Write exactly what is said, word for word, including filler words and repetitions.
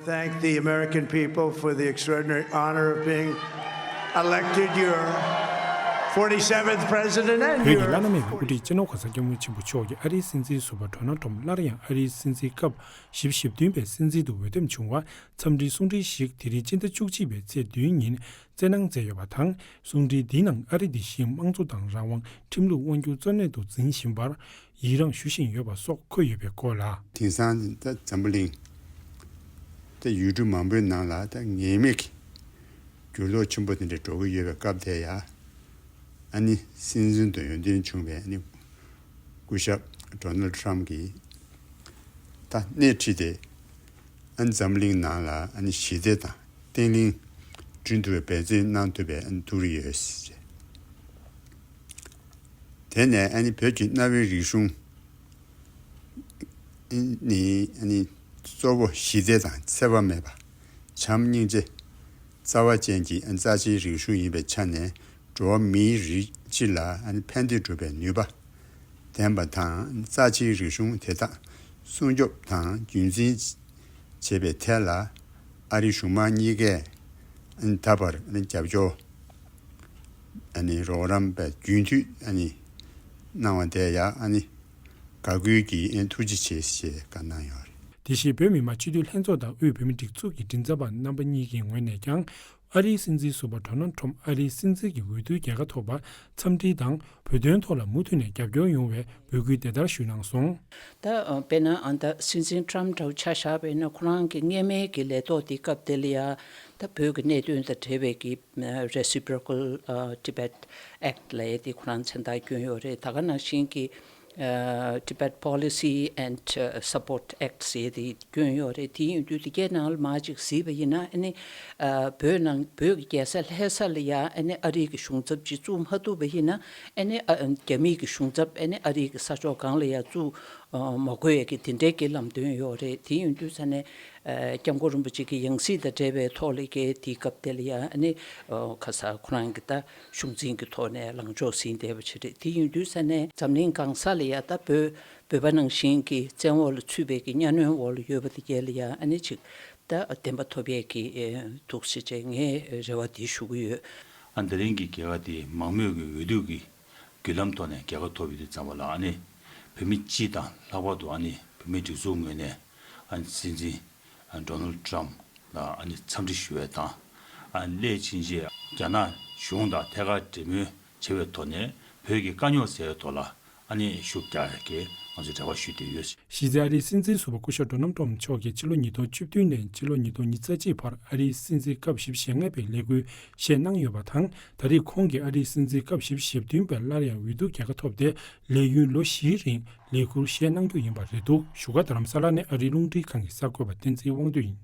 Thank the American people for the extraordinary honor of being elected your forty-seventh president and བོད་ཀྱི་your བླ་ན་མེད་པའི་དབུ་ཁྲིད་སྤྱི་ནོར་གོང་ས་སྐྱབས་མགོན་ཆེན་པོ་མཆོག་གིས་ཨ་རིའི་སྲིད་འཛིན་ཟུར་པ་ཌོ་ནལ་ཊམ་སླར་ཡང་ཨ་རིའི་སྲིད་འཛིན་སྐབས་བཞི་བཅུ་ཞེ་བདུན་པའི་སྲིད་འཛིན་དུ་འོས་འདེམས་བྱུང་བར་འཚམས་འདྲིའི་གསུང་འཕྲིན་ཞིག་དེ་རིང་སྤྱི་ཟླ་བཅུ་གཅིག་པའི་ཚེས་བདུན་ཉིན་བསྩལ་གནང་མཛད་ཡོད་པ་དང་། གསུང་འཕྲིན་འདིའི་ནང་ཨ་རི་འདི་བཞིན་དམངས་གཙོ་དང་རང་དབང་ཁྲིམས་ལུགས་དབང་སྒྱུར་གཙོ་གནད་དུ་འཛིན་བཞིན་པར་ཡི་རངས་ཞུ་བཞིན་ཡོད་པ་སོགས་འཁོད་ཡོད་པའི་སྐོར་ལ། དེང་སང་ད་འཛམ་བུ་གླིང་ད་ཡུལ་གྲུ་མང་པོའི་ནང་ལ་ད་ངེས་མེད་ཀྱི་འགྱུར་ལྡོག་ཆེན་པོ་དེ་འདྲ་འགྲོ་གི་ཡོད་པའི་སྐབས་དེ་ཡ། ཨ་ནི་སྲིད་འཛིན་དུ་འོས་འདེམས་བྱུང་བའི་ཨ་ནི་སྐུ་ཞབས་ཌོ་ནལ་ཊམ་གྱིས་ད་སྣེ་ཁྲིད་དེ་ཨ་ནི་འཛམ་གླིང་ནང་ལ་ཨ་ནི་ཞི་བདེ་དང་བརྟན་ལྷིང་བསྐྲུན་ཐུབ་པའི་འབད་བརྩོན་གནང་ཐུབ་པའི་ཨ་ནི་ཐུགས་རེ་ཡོད་ཟེར། དེ་ནས་ཨ་ནི་བོད་ཀྱི་གནའ་བོའི་རིག་གཞུང་ནི་ཨ་ནི་གཙོ་བོ་ཞི་བདེ་དང་འཚེ་བ་མེད་པ། བྱམས་སྙིང་རྗེ། རྩ་བ་ཅན་གྱི་ཨ་ནི་རྩ་ཆེའི་རིག་གཞུང་ཡིན་པའི་ཆ་ནས་འགྲོ་བ་མིའི་རིགས་སྤྱི་ལ་ཨ་ནི་ཕན་བདེ་སྒྲུབ་པའི་ནུས་པ་ལྡན་པ་དང་། རྩ་ཆེའི་རིག་གཞུང་དེ་དག་སྲུང་སྐྱོབ་དང་རྒྱུན་འཛིན་བྱེད་པའི་ཐད་ལ་ཨ་རི་གཞུང་མང་གཉིས་ཀས་ཨ་ནི་ད་བར་ཨ་ནི་རྒྱབ་སྐྱོར་ཨ་ནི་རོགས་རམ་པ་རྒྱུན་མཐུད་ཨ་ནི་གནང་བ་དེ་ཡང་ཨ་ནི་དགའ་གུས་ཀྱིས་ཨ་ནི་ཐུགས་རྗེ་ཆེ་ཞེས་བཀའ་གནང་ཡོད་རེད། དེ་བཞིན་བོད་མི་མང་སྤྱི་འཐུས་ལྷན་ཚོགས་དང་དབུས་བོད་མིའི་སྒྲིག་འཛུགས་ཀྱི་མགྲིན་ཚབ་པ་རྣམ་པ་གཉིས་ཀྱི་ངོས་ནས་ཀྱང་ཨ་རིའི་སྲིད་འཛིན་ཟུར་པ་ཌོ་ནལ་ཊམ་ཨ་རིའི་སྲིད་འཛིན་གྱི་འོས་བསྡུའི་རྒྱལ་ཁ་ཐོབ་པར་འཚམས་འདྲི་དང་བོད་དོན་ཐོག་ལ་མུ་མཐུད་ནས་རྒྱབ་སྐྱོར་ཡོང་བའི་འབོད་སྐུལ་དེ་ལྟར་ཞུས་གནང་སོང་། ད་ཨ་དཔེར་ན་ཨ་ད་སྲིད་འཛིན་ཊམ་འདྲ་བོ་ཆ་བཞག་པ་ཡིན་ན་ཁོ་རང་གི་སྔས་མའི་གི་ལས་ཐོག་དེ་སྐབས་དེ་ལ་ཡ་ད་བོད་ཀྱི་གནད་དོན་དང་འབྲེལ་བའི་གི་Reciprocal Tibet Act ལབ་ཡས་དེ་ཁོ་རང་མཚན་རྟགས་བསྐྱོན་ཡོད་རེད། ད་ག་ནང་བཞིན་གྱི་Tibet Policy and Support Act ཟེར་ཡས་དེ་བསྐྱོན་ཡོད་རེད། དེ་ཡིན་དུས་དེ་གའི་ནང་ལ་མར་ཅིག་གཟིགས་པ་ཡིན་ན་ཨ་ནི་བོད་ནང་བོད་ཀྱི་རྒྱལ་ས་ལྷ་ས་ལ་ཡ་ཨ་ནི་ཨ་རིའི་གི་གཞུང་ཚབ་ཅིག་བཙུགས་མ་ཐུབ་པ་ཡིན་ན་ཨ་ནི་རྒྱ་མིའི་གི་གཞུང་ཚབ་ཨ་ནི་ཨ་རིའི་གི་ས་ཕྱོགས་གང་ལ་ཡ་བཙུགས་མ་དགོས་ཡས་ཀྱི་དེ་འདྲའི་གི་ལམ་སྟོན་ཡོད་རེད། དེ་ཡིན་དུས་ས་ནས། སྐྱབས་མགོན་རིན་པོ་ཆེ་གི་ཡང་སྲིད་དང་འབྲེལ་བའི་ཐོག་ལ་གི་དེའི་སྐབས་དེ་ལ་ཡང་ཨ་ནི་ཁ་ས་ཁོ་རང་གི་ད་གཞུང་འཛིན་གྱི་ཐོག་ནས་ལངས་ཕྱོགས་ཟིན་བསྡད་པ་ཅིག་རེད། དེ་ཡིན་དུས་ས་ནས་འཛམ་གླིང་གང་ས་ལ་ཡང་ད་བོད་བོད་པ་ནང་བཞིན་གྱི་བཙན་འོག་ལ་ཚུད་པའི་གི་གཉའ་གནོན་འོག་ལ་ཡོད་པ་དེ་གས་ལ་ཡང་ཨ་ནི་ཅིག་ད་བདེན་པ་ཐོབ་ཡས་ཀྱི་འདུག་ཟེར་བྱས་ངས་རེ་བ་དེ་ཞུ་གི་ཡོད། ཨ་དེ་རིང་གི་རྒྱལ་ཁ་དེ་མང་མོས་ཀྱི་འོས་བསྡུ་གི་བརྒྱུད་ལམ་ཐོག་ནས་རྒྱལ་ཁ་ཐོབ་ཡོད་དུས་ཙམ་པ་ལ་ཨ་ནི་བོད་མི་སྤྱི་དང་ལྷག་པར་དུ་ཨ་ནི་བོད་མིའི་སྒྲིག་འཛུགས་ངོས་ནས་ཨ་ནི་སྲིད་འཛིན་ཌོ་ནལ་ཊམ་ལ་ཨ་ནི་འཚམས་འདྲི་ཞུ་བའི་དང་། ཨ་ནི་སླད་ཕྱིན་ཆད་རྒྱ་ནག་གཞུང་དང་ཐད་ཀར་འབྲེལ་མོལ་བྱེད་པའི་ཐོག་ནས་བོད་ཀྱི་དཀའ་རྙོག་སེལ་བའི་ཐོག་ལ་ཨ་ནི་ཤུགས་རྒྱག་ཡག་གི་ང་ཚོས་རེ་བ་ཞུས་བསྡད་ཡོད། གཞི་རྩའི་ཨ་རིའི་སྲིད་འཛིན་ཟུར་པ་སྐུ་ཞབས་ཌོ་ནལ་ཊམ་མཆོག་གིས་ཕྱི་ལོ་ཉིས་སྟོང་བཅུ་བདུན་ནས་ཕྱི་ལོ་ཉིས་སྟོང་ཉི་ཤུ་རྩ་གཅིག་བར་ཨ་རིའི་སྲིད་འཛིན་སྐབས་བཞི་བཅུ་ཞེ་ལྔ་པའི་ལས་འགུལ་བཤད་གནང་ཡོད་པ་དང་། ད་རེས་ཁོང་གིས་ཨ་རིའི་སྲིད་འཛིན་སྐབས་བཞི་བཅུ་ཞེ་བདུན་པའི་སླར་ཡང་འོས་བསྡུ་རྒྱལ་ཁ་ཐོབ་སྟེ། ལས་ཡུན་ལོ་བཞིའི་རིང་ལས་འཁུར་བཞེས་གནང་རྒྱུ་ཡིན་པ་རེད་འདུག་བཞུགས་སྒར་རྡ་རམ་ས་ལ་ནས་ཨ་རིའི་རླུང་འཕྲིན་ཁང་གི་གསར་འགོད་པ་བསྟན་འཛིན་དབང་འདུས་ཡིན།